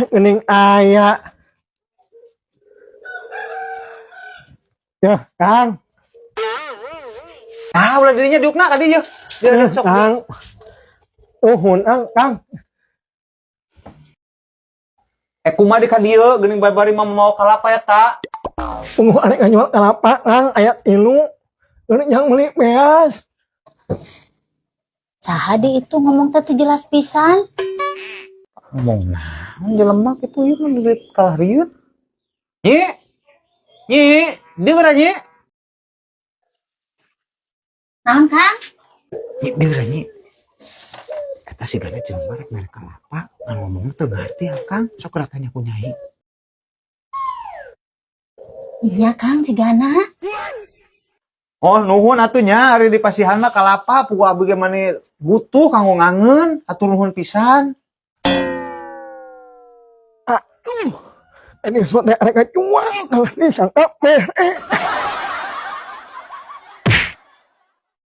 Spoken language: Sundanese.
Geuning aya. Ya, Kang. Ah, ulah dirinya diukna ka dieu. Dia sok. Kang. Uhun, Kang, Kang. Eh, kumaha di ka dieu geuning bari-bari mah mau kalapa eta? Tunggu arek ngajual kalapa, Kang, aya 3. Geuning yang meuli beas. Saha di itu ngomong teh teu jelas pisan. Ngomong naon jelema kitu ieu mah duit kalah rieut. Nyi. Nyi, deure, Nyi. Naon, Kang? Nyi, deure, Nyi. Eta sigana jelema rek mere kalapa, ngan ngomongna teu ngarti ya, Kang. Sok geura tanya ku Nyai. Iya, Kang, sigana. Oh, nuhun atuh nya, ari di pasihan mah kalapa puguh abdi ge mani butuh kanggo ngangeun, atur nuhun pisan. Aduh. Ini suatu arek ngajual, kalau ini sangka mere.